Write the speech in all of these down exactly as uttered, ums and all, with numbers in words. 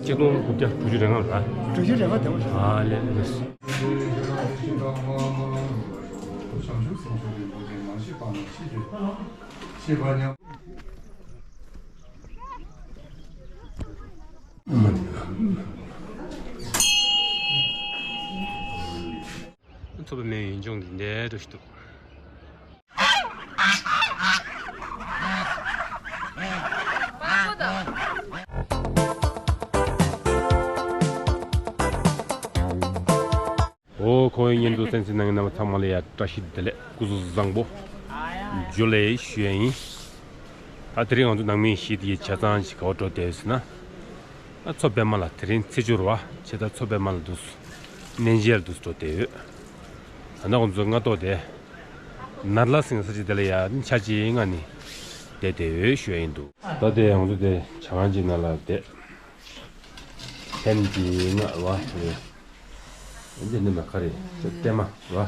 ཆིག་སྟོང་དགུ་བརྒྱ་དྲུག་ཅུ་རེ་ལྔ་ལ། དྲུག་ཅུ་རེ་ལྔ་དེ་མ་རེད། ཨ་ལེ་ལེ། ཚོ་པ་མེ་ཡོན་ལྗོངས་ཀྱི་འདས་འགྲོ་ཞིག་འདུག་འོ་ཁོ་བོའི་བརྙན་ཐུང་གསན་གཟིགས་གནང་མཁན་རྣམ་པ་ཚང་མ་ལ་ཡ་བཀྲ་ཤིས་བདེ་ལེགས། སྐུ་གཟུགས་བཟང་པོ། ཇུ་ལེ་ཞུ་ཡ་ཡིན། ད་དེ་རིང་ང་ཚོ་ནང་མི་བཞི་དེ་ཆ་ཚང་ཞིག་ག་པར་འགྲོ་བསྡད་ཡོད་ཟེར་ན། ཨ་མཚོ་པདྨ་ལ། དེ་རིང་ཚེས་བཅུ་རེད་བ། བྱས་ཙང་མཚོ་པདྨ་ལ་འདུག་སེ་གནས་མཇལ་འདུག་སེ་འགྲོ་བསྡད་ཡོད། ད་ནང་ང་ཚོ་སྔ་ཐོག་དེ་ནཱ་ལ་སིང་ས་ཆ་དེ་ལ་ཡ་ཆ་གཅིག་སྔ་ནས་བསྡད་བསྡད་ཡོད་ཞུ་ཡ་ཡིན་འདུག་ད་དེ་ང་ཚོ་དེ་ཇ་ཁང་གཅིག་ནང་ལ་བསྡད། ཐེམ་གཅིག་ལྔ་རེད་བ། འདི་ནི་མ་ཁ་རེད། ཤ་ཏེ་མ་རེད་བ།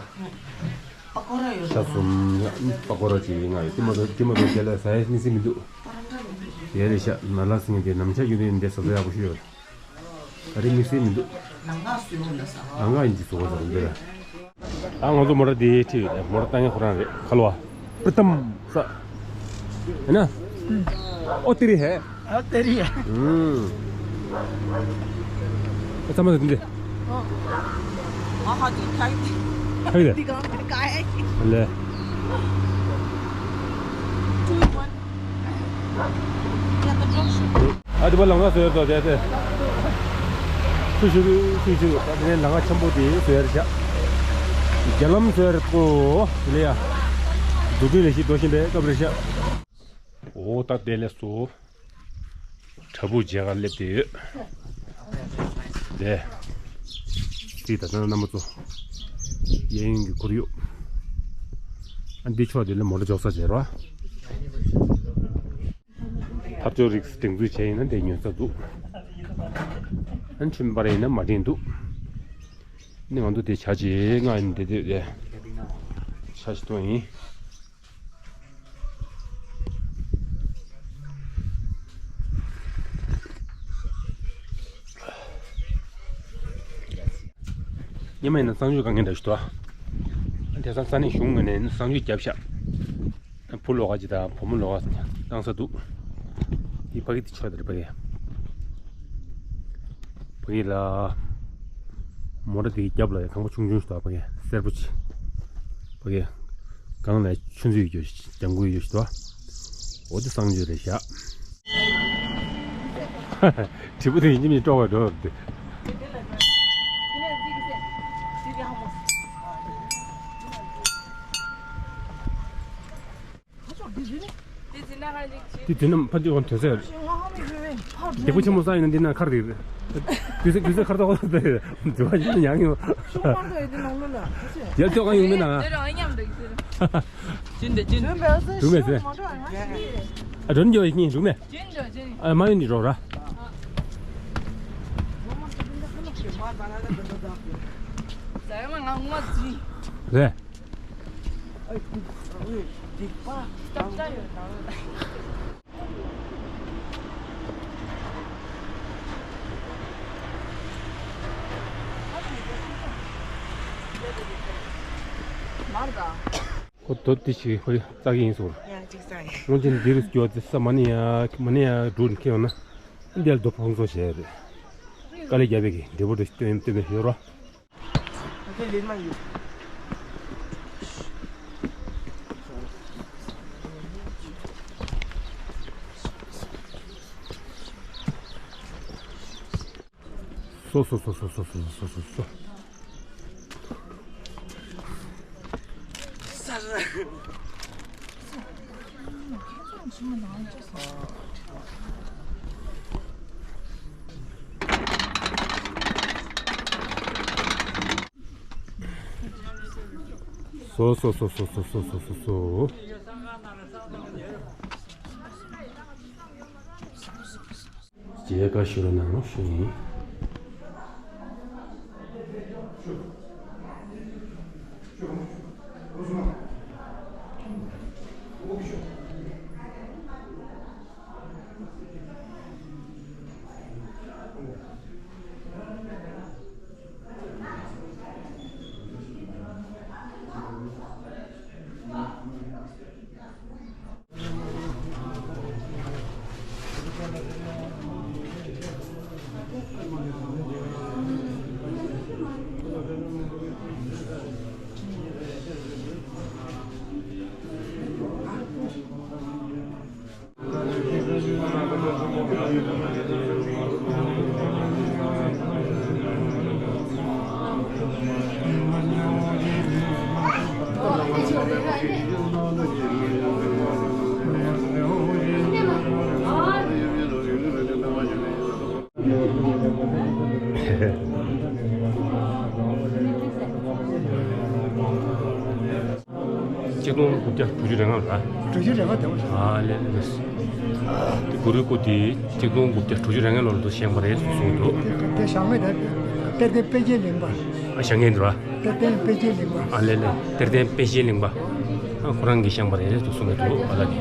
ཤ་གསུམ། པ་ཀོ་ར་གཅིག་ལྔ་ཡོད། ཏི་མ་ཏོ་ཏི་མ་ཏོ་དེ་ལ་ཟ་ཡ་དམིགས་བསལ་མི་འདུག་དེ་རེད་ཤག་ནཱ་ལ་སིང་དེ་ནམ་ཞག་ཡོད་དུས་འདི་ཟ་ས་ཡག་པོ་ཞིག་ཡོད། ད་རེས་དམིགས་བསལ་མི་འདུག་ལ་ང་སུ་ཡོང་ལ་ཟ། ལ་ང་ཡིན་གྱི་བཟོ་བ་ཟ་འདི་ལ། ད་ང་ཚོ་མོ་ཊ་འདི་ཁྲིད་ཡོད། མོ་ཊ་བཏང་མཁན་ཁོ་རང་རེད། ཁ་ལོ་བ། པི་ཏམ་ས། ཡིན་ན། ཨོ་ཏི་རི་ཧེ། ཨོ་ཏི་རི་ཧེ། ཨུམ། ཨ་ཚང་མ་འདི། ཨོ། ཨ་ཧ་ཏི་ཁ་ཡི། ཁ་ཡི། འདི་གང་འདི་ག་ཡ་ཞིག་ལེ། ཨ་དེ་པ་ལ་ང་བཟོས་ཡོད་དོ་དེ་དེ། སུ་ཞུ་སུ་ཞུ། ད་དེ་ནས་ལ་ང་ཆེན་པོ་དེ་བཟོས་ཡར་བཞག་རྒྱ་ལམ་བཟོས་ཡར་ཀོ་ལེ་ཡ། འཛུགས་སྐྲུན་ལས་གཞི་འགྲོ་བཞིན་པའི་སྐབས་རེད་ཤག་འོ་ད་དེ་ལས་སུ། བྲག་ཕུག་མཇལ་ཁ་སླེབས་བསྡད་ཡོད། དེ། དེ་ད་ལྟ་རྣམ་པ་ཚོ། གཡས་གཡོན་གྱི་ཁོར་ཡུག་ཨ་འདི་ཕྱོགས་དེ་ལ་མོ་ཊ་འཇོག་ས་བྱས་རོགས། ཐབས་སྐྱོ་རིགས་སྒྲིག་འཛུགས་བྱས་ཡིན་ན་དེ་ཉོ་ས་འདུག་ཨ་ཁྲིམས་པར་ཡིན་ན་མ་འགྲིག་འདུག་ནི་ང་ཚོ་དེ་བྱ་བྱེད་ང་ཡིན་དེ་དེ་དེ། བྱ་ཞིག་གཏོང་ཡིན། སྔོན་མ་ཡིན་ན་གསང་སྤྱོད་དཀའ་ངལ་འདྲ་ཞིག་འདུག་ཨ། དེང་སང་ས་གནས་གཞུང་ངོས་ནས་གསང་སྤྱོད་བརྒྱབ་ཤག་བུ་ལོགས་ཀ་ཅིག་དང་བུ་མོ་ལོགས་ཀ་བཏང་ས་འདུག་འདི་ཕ་གི་དེ་ཆོག་དེ་རེད་ཕ་གི། ཕ་གི་ལ། མོ་ཊ་དེའི་རྒྱབ་ལ་ཡང་ཁང་པ་ཆུང་ཆུང་ཞིག་འདུག་ཕ་གི་སེར་པོ་ཅིག་ཕ་གི། སྒང་ལ་ཆུ་མཛོད་ཡོད་ཞིག་ལྗང་གུ་ཡོད་ཞིག་འདུག་འོ་དེ་གསང་སྤྱོད་རེད་ཤག་དྲིལ་བུ་དེ་ཡིན་གཅིག་མིན་གཅིག་དཀྲོག་པར་འགྲོ་བ་རེད། དེ་དེ་ནམ་ཕ་འདི་འོང་དོན་ཚད། རྒྱལ་པོ་ཆེན་མོ་ས་ཡིན་ན་འདི་ན་མཁར་རེད། དུས་ཚོད་དུས་ཚོད་མཁར་ཐོག་ཏུ་འདུག་བ་ཡིན་ན་ཡང་ཡོད། ཡར་ཐོག་གང་ཡོང་མིན་ན། འགྲོ་མེད་ཟེར། ཨ་འགྲོ་འགྲོ་ཡིན་འགྲོ་མེད། ཨ་མ་ཡིན་འདི་འགྲོ་ར། རེད། ཁོ་དོ་དེ་ཞིག་ཧོ་ཙག་ཡིན་སོང་། ཡང་ཅིག་ཙག་ཡིན། སྔོན་ཆད་འདིར་སྐྱོ་དེ་ས་མ་ནི་ཡ་མ་ནི་ཡ་འགྲོ་ནི་ཁེ་ཡོང་ན་འདི་ལ་དོ་ཕོང་སོང་བྱས་རེད། དཀའ་ལས་རྒྱབ་པའི་གི་འབྲས་བུ་དེ་སྟོན་སྟོན་པའི་ཡོད་རོ། ཨ་ཁེ་ལེན་མ་ཡོད། སོ་སོ་སོ། སོ་སོ་སོ། མཇལ་ཁ་ཞུ་རོགས་གནང་ཞུ་ཡིན། གཅིག་སྟོང་དགུ་བརྒྱ་དྲུག་ཅུ་རེ་ལྔ་ལ། དྲུག་ཅུ་རེ་ལྔ་དེ་བ། ཨ་ལེ་ལེ་ལེ། དེ་གུ་རུའི་སྐུ་དེ་གཅིག་སྟོང་དགུ་བརྒྱ་དྲུག་ཅུ་རེ་ལྔ་ལོར་དུ་བཞེངས་པ་རེད་གསུངས་འདུག། དེ་བཞེངས་མེད་ད། གཏེར་སྟོན་པཎ་ཆེན་གླིང་པ། ཨ་བཞེངས་མཁན་འདུག་ར། གཏེར་སྟོན་པཎ་ཆེན་གླིང་པ། ཨ་ལེ་ལེ། གཏེར་སྟོན་པཎ་ཆེན་གླིང་པ། ཨ་ཁོ་རང་གིས་བཞེངས་པ་རེད་དུ་གསུངས་འདུག་ཨ་ལ་གི།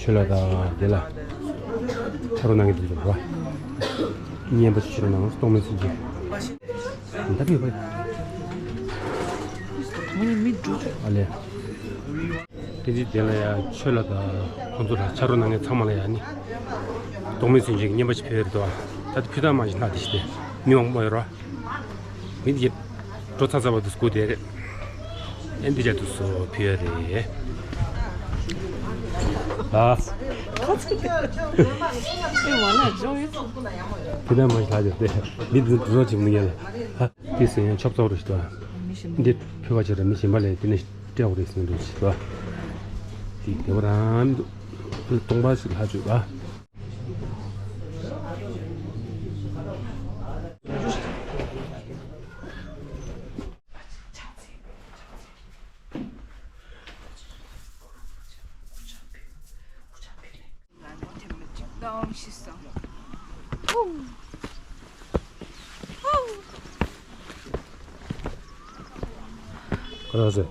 ཆོས་ལ་དང་དེ་ལ་ཕྱག་རོགས་གནང་གི་འདུག་ར། བསྙེན་པ་ཆོས་རོགས་གནང་སྟོང་མིན་སེམས་ཅན། ད་བུས་པ། ཨ་ལེ། བསྟན་འཛིན་ལྡན་ལ་ཡ་ཆོས་ལ་དང་ཁོང་ཚོ་ལ་ཕྱག་རོགས་གནང་མཁན་ཚང་མ་ལ་ཡ་ནི། སྟོང་མིན་སེམས་ཅན་གྱི་བསྙེན་པ་ཞིག་ཕུལ་ཡོད་རེད་དོ། ད་ལྟ་ཕུལ་སྟངས་མང་ཞིག་ལྷག་དེ་ཞིག་སྟེ། མི་མང་པོ་ཡོད་ར། མི་དེ་འགྲོ་ཚར་ཚར་བ་དུ་སྒུག་བསྡད་རེད། ཨེ་འདི་ཅག་དུ་སོ་ཕུལ་ཡ་རེད། ཨ། ཕུལ་སྟངས་མང་ཞིག་ལྷག་དེ་སྟེ། མི་དེ་འགྲོ་ཚར་ཅིག་མི་ཉན་ལ། ཨ། དེ་ཟེར་ཡང་ཆོབ་ཚོགས་རེད་ཞིག་ཏུ། འདི་ཕུལ་བ་ཅིག་རེད། མི་གཞན་པ་ལས་དེ་ནས་སྤྲད་དགོས་རེད་ཟེར་འདུག་ཞིག་ཏུ། དེ་དེ་བ་རང་མི་འདུག། སྟོང་པ་ཞིག་ལྷག་བཅུག་ཨ། ག་རེ་ཟེར།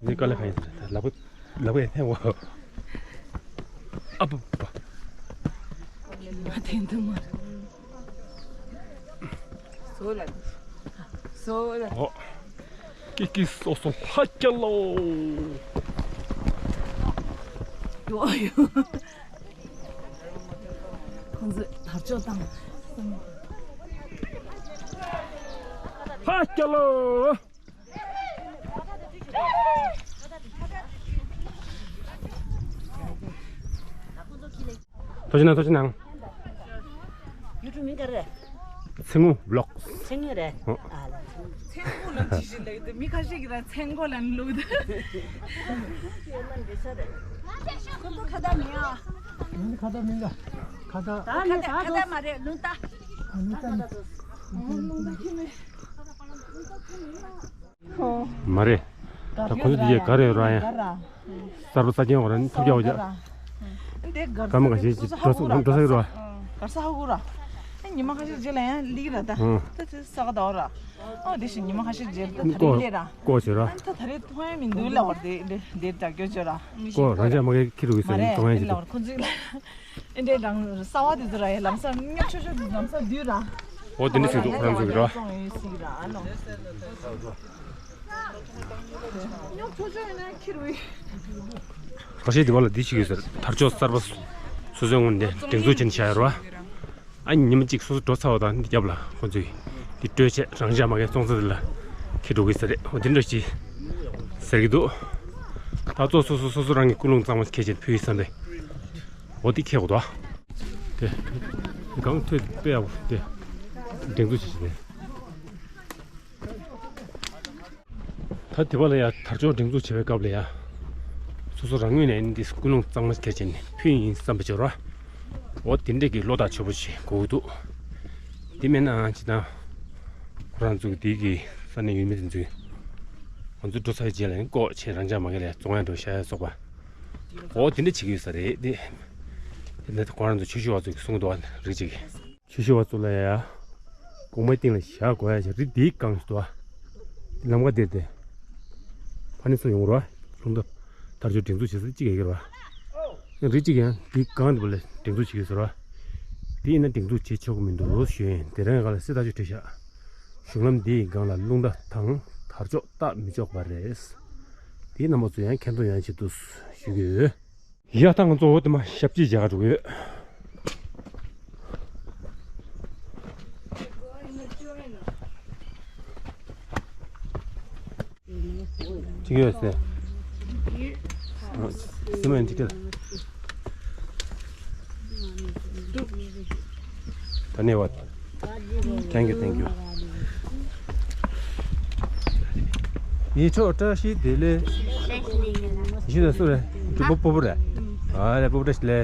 འདི་དཀའ་ལས་ཁག་ཡིན་ཟེར། ལག་པ་ལག་པས་འཐེན་འོ། ཨ་པ་པ། མ་འཐེན་དུ་མ། བཟོ་ལ། བཟོ་ལ། ཨོ། ཀི་ཀི་སོ་སོ་ལྷ་སྐྱ་ལོ། ཡོ་ཡོ། ཁོང་ཚོས་དར་ལྕོག་བཏང་། ལྷ་སྐྱ་ལོ། ཐུགས་རྗེ་གནང་། ཐུགས་རྗེ་གནང་། ཡུ་ཊུབ་མིང་ག་རེ་རེད། ཚེ་སྔོན་ཝི་ལོག། ཚེ་སྔོན་རེད། ཨོ། ཨ་ལ། ཚེ་སྔོན་ལ་ཅི་ཞིག་ལབ་འདུག། མི་ཁ་ཤས་ཀྱིས་ད་ཚེ་སྔོན་ལ་ལབ་འདུག། ཁོ་ཚོ་ཁ་བརྡ་མིན་ཨ། མིན་ཁ་བརྡ་མིན་ད། ཁ་བརྡ། ད་ནི་ད་ཁ་བརྡ་མ་རེད། ལུང་རྟ། ལུང་རྟ་ནི། ལུང་རྟ་ཁྱོད་ནི། མ་རེད། ད་ཁོ་ཚོ་དེ་ག་རེ་ར་ཡ། གསར་པ་ས་ཆེན་འོག་ར་ནི་ཐུབ་རྒྱག་འོག་རྒྱག། འདི་གར་སྐར་མ་ག་ཤེད་ཅིག་འགྲོ་ས་འགྲོ་ས་གི་ར། གར་ས་ཧ་གོ་ར། ཉི་མ་ཁ་ཤས་རྗེས་ལ་ཡང་ལིག་ར་ད། ད་ཚེ་ས་ག་ད་འོ་ར། ཨོ་དེ་བཞིན་ཉི་མ་ཁ་ཤས་རྗེས་ལ་ད་ད་རེས་ལས་ར། ཀོ་ཟེར་ར། ད་ད་རེས་མཐོང་ཡ་མི་འདུག་ལ་འོ་དེ་དེ་དེ་ད་སྐྱོ་ཅོ་ར། ཀོ་རང་ཅག་མ་གི་ཁྱི་རུ་གི་ཟེར་མཐོང་ཡ་ཅིག་འདུག། ཁོ་ཚོས་ལ། ཨེ་འདྲའི་རང་གསར་བ་དེ་ཚོ་ར་ཡ་ལམ་སང་རྙོག་ཆོག་ཆོག་དེ་ལམ་སང་བསྡུས་ར། འོ་དེ་འདྲ་ཟེར་འདུག་ཁོ་རང་ཚོ་གི་ར། རྙོག་ཆོག་ཆོག་ཡིན་ན་ཁྱི་རུ་ཡིན། ཁ་ཤས་དེ་བ་ལ་འདི་ཞིག་ཡོད་ཟེར། དར་ལྕོག་གསར་པ་སོ་སོའི་ངོས་ནས་སྒྲེང་འཛུགས་བྱས་ནས་བཞག་ཡོད་ར། ཨ་ཉི་མ་གཅིག་སོ་སོ་འགྲོ་ཚར་བ་དང་འདི་རྒྱབ་ལ་ཁོ་ཚོས་ འདི་སྤྲོད་བྱས་རང་འཇགས་མ་གའི་སོང་ཙང་འདི་ལ་འཁྱེར་འགྲོ་གི་ས་རེད། འོ་འདི་འདྲ་ཞིག་ཟེར་གྱི་འདུག་ད་གཙོ་སོ་སོ་སོ་སོ་རང་གི་ཀུན་སློང་གཙང་མ་ཞིག་འཁྱེར་བྱས་ཕུལ་ཡི་བསམ་པས། འོ་འདི་འཁྱེར་དགོས་འདུག་དེ་སྒང་ཐོད་དཔེ་ཡག་པོ་དེ་སྒྲེང་འཛུགས་བྱེད་བྱེད་དེ། ད་དེ་བ་ལ་ཡ་དར་ལྕོག་སྒྲེང་འཛུགས་བྱེད་པའི་སྐབས་ལ་ཡ། སོ་སོ་རང་ངོས་ནས་འདི་ཀུན་སློང་གཙང་མ་ཞིག་འཁྱེར་བྱས་ནས་ཕུལ་ཡིན་བསམ་པ་བྱོས་རོགས། འོ་དེ་འདྲས་ཀྱི་བློ་ཐག་ཆོད་པོ་ཞིག་དགོས་ཀྱི་འདུག་དེ་མེད་ན་ཅི་ད། ཁོ་རང་ཚོ་དེ་གི་ས་གནས་ཡུལ་མི་དེ་ཚོས་ང་ཚོ་འགྲོ་ཚར་བའི་རྗེས་ལ་ཡང་ལྐོག་བྱས་རང་འཇགས་མ་གི་ལ་བཙོང་ཡ་འགྲོ་ཤ་ཡ་སོགས་པ། འོ་དེ་འདྲ་བྱེད་ཀྱི་ཡོད་ས་རེད་དེ། དེ་འདྲ་ཁོ་རང་ཚོ་ཆུ་ཤུར་བ་ཚོས་གསུང་གི་འདུག་བ། རིགས་གཅིག་གིས། ཆུ་ཤུར་བ་ཚོ་ལ་ཡ། གོང་མའི་སྟེང་ལ་བཞག་དགོས་ཡ་ཞིག་རི་དེའི་སྒང་ཞིག་འདུག་བ། ལམ་ཁ་དེར་དེ། ཕ་ནི་སུ་ཡོང་རོགས། ལུང་དུ། དར་ལྕོག་སྒྲེང་འཛུགས་བྱེད་ས་གཅིག་ཡ་གི་རེད་བ། རི་གཅིག་ཡང་དེའི་སྒང་དེ་བ་ལ་སྒྲེང་འཛུགས་བྱེད་ཀྱི་ཡོད་ས་རེད་བ། དེ་ཡིན་ན་སྒྲེང་འཛུགས་བྱེད་ཆོག་གི་མི་འདུག་ཞུས་ཡིན། དེ་རིང་ག་ལ་གསལ་ཐག་ཆོད་བྲིས་ཤག་གཞུང་ལམ་འདིའི་སྒང་ལ་རླུང་རྟ་དང་དར་ལྕོག་བཏགས་མི་ཆོག་པ་རེད། དེའི་རྣམ་པ་ཚོ་ཡང་མཁྱེན་རྟོགས་ཡོང་ཆེད་དུ་ཞུ་གི་ཡོད། ཡ་ད་ང་ཚོ་འོ་དེ་མ་ཞབས་ཕྱི་བྱ་ག་འགྲོ་གི་ཡོད། ཅི་ཡོད་ཟེར། སི་མ་ཡན་ཅི་ཀལ། ད་ནས་བ། Thank you, thank you. ཡིད་ཆོག་བཀྲ་ཤིས་བདེ་ལེགས། ཡིད་ཆོག་སུ་རེད། དུ་པོ་པོ་པོ་རེད། ཨ་ལེ་པོ་པོ་བཀྲ་ཤིས་ལེ།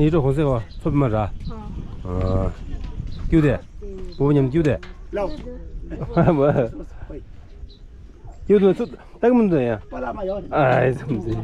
ཡིད་ཆོག་གོང་སེ་བ་ཚོ་པི་མ་ར། ཀྱུ་དེ། པོ་པོ་མཉམ་ཀྱུ་དེ། ཡོད་དོ་ཚུ་ཏག་མི་འདུག་ཡ། ཨ་ཙམ་ཙེ།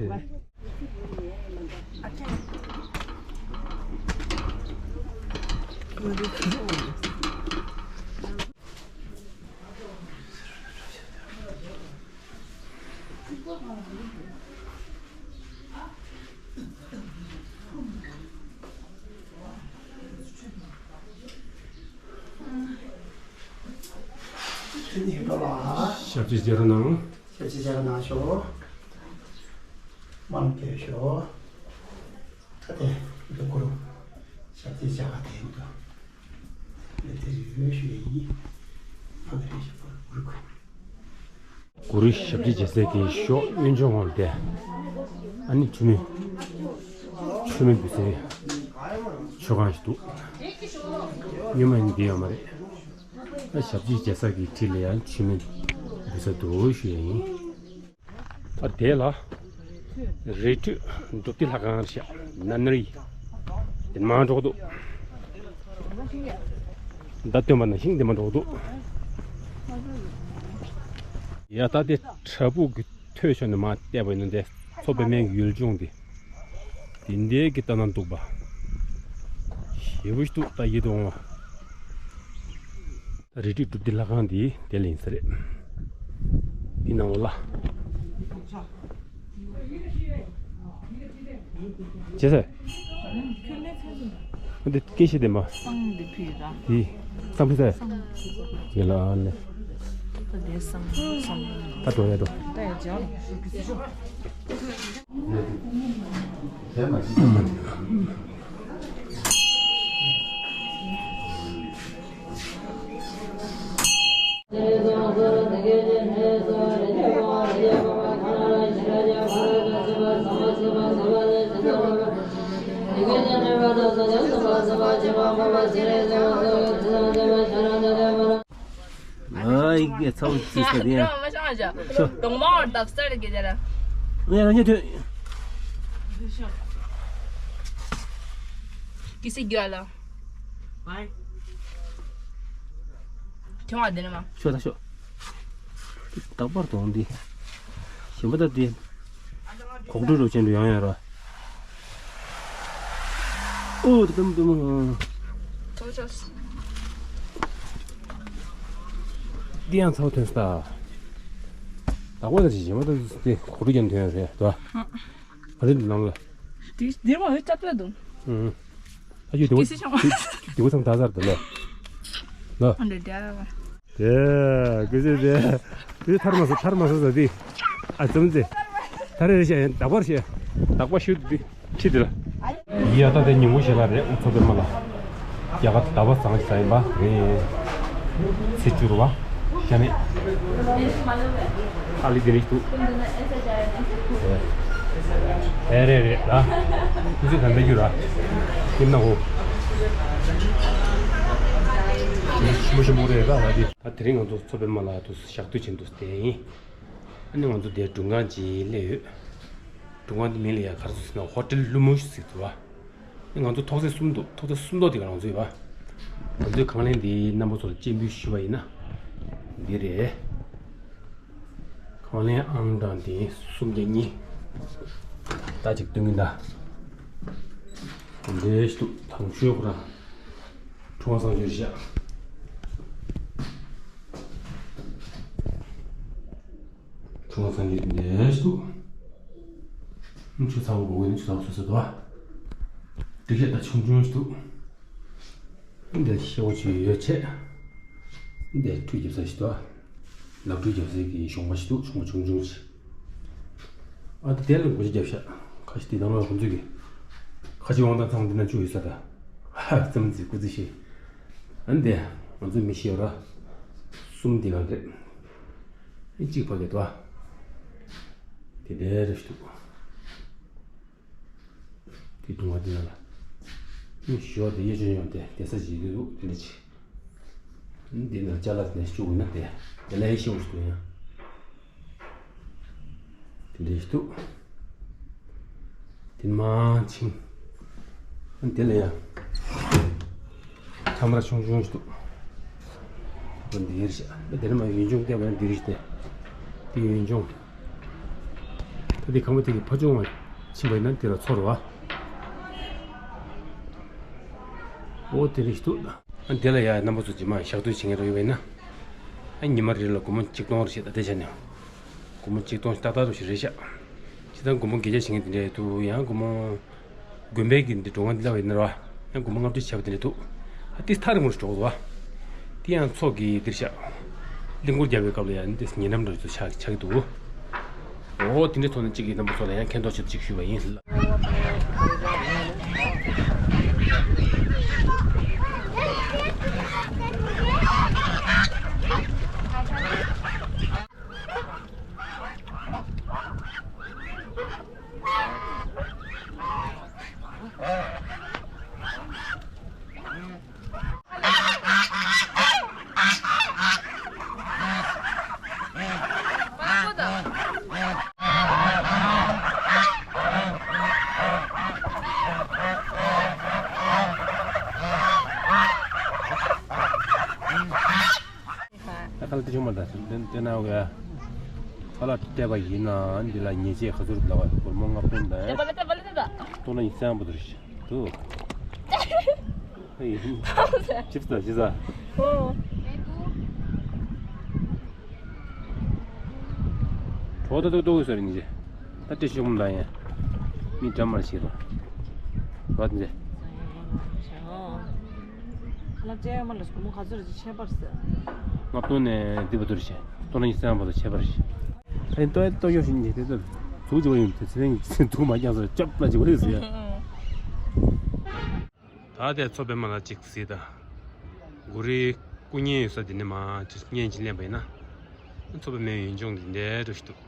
ཞབས་ཕྱི་བྱེད་རོགས་གནང་། ཞབས་ཕྱི་བྱེད་རོགས་གནང་ཤོག་མང་སྐྱོད་ཤོག་ད་དེ་འདུག་གུ་རུ། ཞབས་ཕྱི་བྱ་བ་དེ་འདུག་ལས་དེ་ཡོད་ཞུ་ཡིན། ཨ་ནི་རེ་ཞིག་གུ་རུ་གུ་རུ་གུ། གུ་རུ་ཞབས་ཕྱི་བྱེད་སའི་གི་ཞོགས་གཡོན་ཕྱོགས་ངོས་དེ། ཨ་ནི་མཆོད་མེ། མཆོད་མེ་འབུལ་སའི་མཆོད་ཁང་ཞིག་འདུག་སྔོན་མ་ཡིན་འདི་ཡོད་མ་རེད། ཨ་ཞབས་ཕྱི་བྱེད་ས་གི་འཁྲིས་ལ་ཡང་མཆོད་མེ་འབུལ་ས་འདུག་ཞུ་ཡ་ཡིན། ད་དེ་ལ་རི་ཁྲོད་སྒྲུབ་སྡེ་ལྷ་ཁང་ཤག་ན་ན་རི་དེ་མ་འགྲོ་འདུག་ད་སྟོན་པ་ན་ཤིང་དེ་མ་འགྲོ་འདུག་ཡ་ད་དེ་བྲག་ཕུག་གི་ཐོད་ཕྱོགས་ནས་མ་བལྟས་པ་ཡིན་ན་དེ་མཚོ་པདྨའི་ཡུལ་ལྗོངས་དེ། དེ་འདྲའི་གི་ལྟ་ན་སྡུག་པ། ཞེ་པོ་ཞིག་འདུག་ད་ཡིད་དུ་འོང་བ། རི་ཁྲོད་སྒྲུབ་སྡེ་ལྷ་ཁང་འདི་དེ་ལ་ཡིན་ས་རེད། འདི་ནང་ལ། ཇེ་སེ། འདི་སྐད་བཤད་དེ་མ། སང་འདི་ཕུད་ར། འདི། སང་ཕུད་ས། སང་། དེ་ལ་ཨ་ལེ། ད་འདི་སང་སང་། ད་འགྲོ་ཡ་འགྲོ། ད་ཡ་ཇོ། ཨ་ཡིག་གི་ཚ་བོ་ཅི་ཟེར་ཡ། ཤོ། གདོང་མ་བར་དག་སར་གི་དེ་ར། ངས་རང་ཉིད་ཐོན། གི་སི་རྒྱུ་ཨ་ལ། ཐོན་བ་དེ་ནི་མ། ཤོ་ད་ཤོ། རྟག་པར་དོང་འདི། ཞིམ་པ་ད་འདི། གོག་འགྲོས་རོ་ཅན་དུ་ཡང་ཡང་ར། ཨོ་དུམ་དུམ། འདི་ཡང་ཚ་བོ་ཐོན་སྟ། ད་ཁོ་ད་ཅི་ཞིམ་པ་ད་འདི་གོག་འགྲོས་ཅན་ཐོན་རེད་དོ། ཨ་རི་ནང་ལ། འདི་འདིར་མ་ཡོད་ཅག་ཏུ་འདུག་ཨུམ། ཨ་ཡོད་དེ་གི་སི་ཆང་། དེ་བ་ཚང་ད་ཟར་དུ་ལ། ལ། ཨ་འདྲ་འདྲ། ཡེ། ཀུ་ཅི་ཟེ། ཀུ་ཅི་ཐར་མ་སོ་ཐར་མ་སོ་ཟ་དི། ཨ་ཙམ་ཟེ། ཐར་རེ་ཤ་ཡན་དག་པར་ཤ། དག་པ་ཤུ་དི། ཁྱི་དི་ལ། ཡ་ད་དེ་ཉིན་མོ་ཞེ་ལ་རེད་ཨ་ཚོ་པའི་མ་ལ། རྒྱ་གར་ཟླ་བ་བཟང་ཞིག་ཟ་ཡིན་པ་རེད། ཚེས་བཅུ་རུ་བ། ཞྭ་ནས། ཨ་ལི་དེ་རིགས་འདུག་ཨེ་རེད་རེད་ལ། ཁྱི་ཚོས་ག་འདྲ་རྒྱུ་ར། ཉིན་ན་འོ། ཞིམ་པོ་ཞིམ་པོ་རེད་ར་ལ་དེ། ད་དེ་རིང་ང་ཚོ་ཚོ་པའི་མ་ལ་དུ་ཞག་དུས་ཆེན་དུ་བསྡད་ཡིན། ཨ་ནི་ང་ཚོ་དེ་སྒྲུང་ཁང་ཅིག་སླེབས་ཡོད། སྒྲུང་ཁང་དེ་མིང་ལ་ཡ་ག་རེ་ཟེར་ན་ཧོ་ཊེལ་ལུ་མུ་ཤུ་ཟེར་འདུག་བ། ང་ཚོ་ཐོག་ཚད་གསུམ་འདུག་ཐོག་ཚད་གསུམ་འདུག་དེ་ག་རང་ཚོ་ཡོད་པ། ང་ཚོའི་ཁང་ལན་འདི་རྣམ་པ་ཚོ་ལ་སྤྱན་འབུལ་ཞུ་བ་ཡིན་ན། འདི་རེད། ཁང་ལན་ཨང་གྲངས་དེ་སུམ་བརྒྱ་གཉིས། ད་ཅིག་སྟོན་གྱིན་གདའ། འདི་ཞུ་དང་ཞུ་ཁོ་རང་། ཁྲུང་བ་སང་ཞུ་ཤག་ཁྲུང་བ་སང་ཞུ་འདི་ཞུ། ཆུ་ཚ་བོ་གོ་གི་ནི་ཆུ་ཚ་བོ་སོ་སོ་དོ། འགྲིག་ཤག་ད་ཆུང་ཆུང་ཞུ། འདི་ཤེའུ་ཆུ་ཡོད་ཆེ། འདི་ཁྲུས་རྒྱབ་ས་ཞིག་ཏུ། ལག་ཁྲུས་རྒྱབ་སའི་གི་གཞོང་པ་ཞིག་ཏུ་གཞོང་པ་ཆུང་ཆུང་ཞིག་ཨ་དེ་དེ་ལ་སྒོ་ཕྱེ་རྒྱབ་ཤག་ཁ་ཤས་དེ་དང་ལ་ཁོང་ཚོས་གི། ཁ་ཤས་དབང་ཐང་ཚང་འདི་ན་བཅུག་ཡོད་ས་ད། ཧ་ཙམ་ཙི་སྐུ་ཙི་ཤེས། ཨ་འདི། ང་ཚོ་མི་ཤེས་ར། གསུམ་འདི་ག་གི། ཨ་གཅིག་ཕ་གི་དོ། དེ་དེ་རེ་ཞིག་ཏུ། དེ་དུང་བ་དེ་ལ། ནི་ཞོ་དེ་གཡས་ཆོན་ཡོང་དེ་དེ་ས་ཇི་དུ་དེ་འདྲ་ཆེ། འདི་ན་ཅ་ལག་དེ་ནས་བཅུག་ན་དེ་དེ་ལ་ཡེ་ཤེས་འོང་ཞིག་ཡང་། དེ་འདྲ་ཞིག་འདུག་དེ་མ་ཆིང་། དེ་ལ་ཡང་། ཁྱམས་ར་ཆུང་ཆུང་ཞིག་འདུག་འདི་རེད་ཤག་དེ་ནས་མ་ཡུན་ཅུང་བལྟས་པ་ན་འདི་རེད་ཤག་དེ་འདི་ཡུན་ཅུང་། ད་དེ་ཁང་པ་དེ་གི་ཕ་ཆུང་བ་ཕྱིན་པ་ཡིན་ན་དེ་ལ་ཚོར་བ། འོ་དེ་རེད་ཤག་འདུག་ཨ་དེ་ལ་ཡ་རྣམ་པ་ཚོ་རྗེས་མ་ཞག་དུས་བྱེད་མཁན་རེ་ཡོད་པ་ཡིན་ན། ཨ་ཉི་མ་རེ་ལ་སྒོར་མོ་གཅིག་སྟོང་རེ་བྱེད་ད་དེ་བྱས་ནས། སྒོར་མོ་གཅིག་སྟོང་ཏག་ཏག་རུ་ཞིག་རེད་ཤག་ཇི་ལྟར་སྒོར་མོ་བརྒྱད་བརྒྱ་བྱེད་མཁན་དེ་འདྲ་འདུག་ཡང་སྒོར་མོ། དགོན་པའི་གི་འདི་འགྲོ་ང་འདི་ལ་བ་ཡིན་ན་ར། ཡང་སྒོར་མོ་ལྔ་བཅུ་བྱས་པ་དེ་འདྲ་འདུག་ཨ་ཏི་ཐར་མུར་འགྲོ་གི་འདུག་བ། དེ་ཡང་ཚོགས་ཀྱི་འདིར་ཤག་གླིང་སྐོར་རྒྱག་པའི་སྐབས་ལ་ཡང་འདི་ཉེ་འགྲམ་འདྲ་ཚོ་ཆགས་ཆགས་ཀྱི་འདུག་འོ་དེ་འདྲའི་ཐོག་ནས་གཅིག་གི་རྣམ་པ་ཚོ་ལ་ཡང་མཁྱེན་རྟོགས་ཆེད་དུ་གཅིག་ཞུས་པ་ཡིན། ད་ཁ་ལ་དེ་བྱུང་མ་ད་དེ་དེ་ན་འོ་ཡ། ཁ་ལ་བལྟས་པ་ཡིན་ན་འདི་ལ་ཉེས་ཆད་ག་ཚོད་རེད་ལབ་པ་སྒོར་མོ་ལྔ་སྟོང་དང་། སྟོང་ན་ཉི་ཤུ་རྩ་ལྔ་པོ་དེ་རེད་འདུག་ཨེ་ཡིན། ཅིབ་ས་ཅིབ་ས། ཨོ། གྲོགས་ད་ཏོག་ཏོག་ཟེར་ནི་ཅི། ད་ཏྲེ་ཤོ་མོ་ད་ཡ། མི་འདྲ་མར་ཤེས་རོགས། རོགས་འདི། ཁ་ལག་སྤྲད་ཡོད་མ་ལ་སྒོར་མོ་ག་ཚོད་རེད་ཅེས་ཁྱད་པར་ཟེར། ལྔ་སྟོང་ནས་འདི་བར་དུ་རེད་ཤག་སྟོང་ནས་ཉི་ཤུ་རྩ་ལྔ་བར་དུ་ཁྱད་པར་རེད་ཤག་ད་ཡིན་ཏོ་ཡ་ཏོ་ཡོ་ཤིན་ཉི་དེ་ཚོ་ཟུག་ཅིག་བ་ཡིན་དེ་ཚེ་རིང་གི་ཚེ་འདུག་མ་རྐྱང་སོ་ཅོབ་ལ་ཅིག་བ་རེད་ཟེར། ད་དེ་ཚོ་པའི་མ་ལ་ཅིག་ཟེར་ད། གུ་རི་སྐུ་བརྙན་ཡོད་ས་དེ་ནས་མ་ཅིག་བརྙན་ཅིག་ལེན་པ་ཡིན་ན། ཚོ་པའི་མའི་ཡུན་ཅུང་དེ་འདྲའི་འགྲོ་ཞིག་འདུག་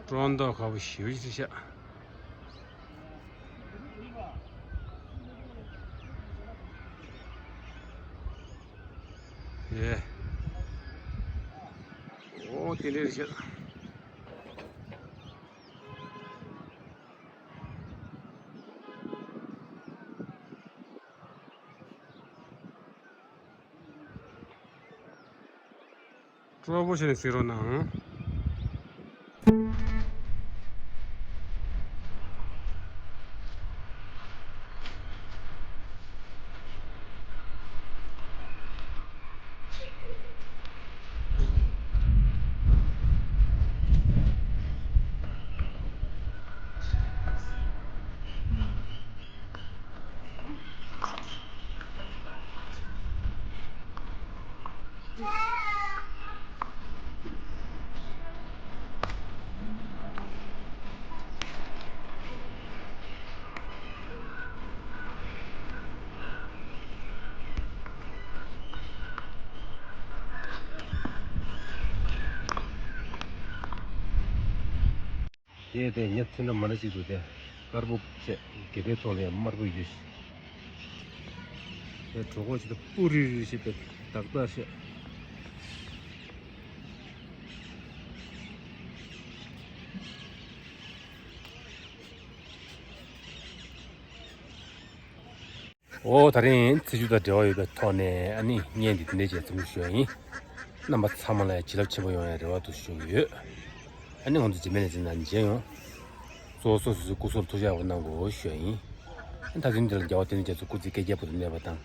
སྤྲོ་མདོག་ཁ་པོ་ཞེ་པོ་ཞིག་རེད་ཤག་ཡེ། ཨོ་དེ་འདྲ་རེད་ཤག་སྤྲོ་པོ་བྱས་ནས་གཟིགས་རོགས་གནང་། དེ་དེ་ཉ་ཚིག་འདྲ་མ་འདྲ་ཅིག་འདུག་དེ། དཀར་པོ་བྱས། གད་པའི་ཐོག་ལ་ཡང་དམར་པོ་ཡོད་ཤག་དེ་གྲོད་ཁོག་ཅིག་ཏུ་སྤུ་རིལ་རིལ་ཞིག་པའི་དག་དག་ཤག་ཨོ། ད་རིང་ཚེས་བཅུ་དང་འབྲེལ་བ་ཡོད་པའི་ཐོག་ནས་ཨ་ནི་བརྙན་འདི་འདི་འདྲའི་བྱས་རྩོམ་ཞུ་ཡ་ཡིན། རྣམ་པ་ཚང་མ་ལ་བྱིན་རླབས་ཆེན་པོ་ཡོང་ཡ་རེ་བ་དུ་ཞུ་གི་ཡོད། ཨ་ནི་ང་ཚོ་རྗེས་མའི་ལེ་ཚན་ནང་མཇལ་ཡོང་། གཙོ་བོ་སོ་སོ་སོའི་སྐུ་གཟུགས་ལ་ཐུགས་ཅག་ཡག་པོ་གནང་དགོས་ཞུ་ཡ་ཡིན། ཨ་ནི་ད་དུང་འདི་ལ་རྒྱལ་བ་དོན་གྱི་རྒྱ་མཚོ་སྐུ་ཚེ་བསྐལ་བརྒྱའི་བར་དུ་གནས་པ་དང་།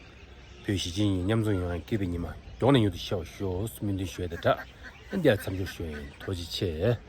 བོད་གཞིས་བྱེས་གཉིས་མཉམ་འཛོམས་ཡོང་བའི་སྐྱིད་པའི་ཉི་མ་མགྱོགས་ནས་མྱུར་དུ་ཤར་བ་ཤོག་སྨོན་འདུན་ཞུ་ཡ་དང་སྦྲགས། ཨ་ནི་འདི་ལ་མཚམས་འཇོག་ཞུ་ཡ་ཡིན། ཐུགས་རྗེ་ཆེ།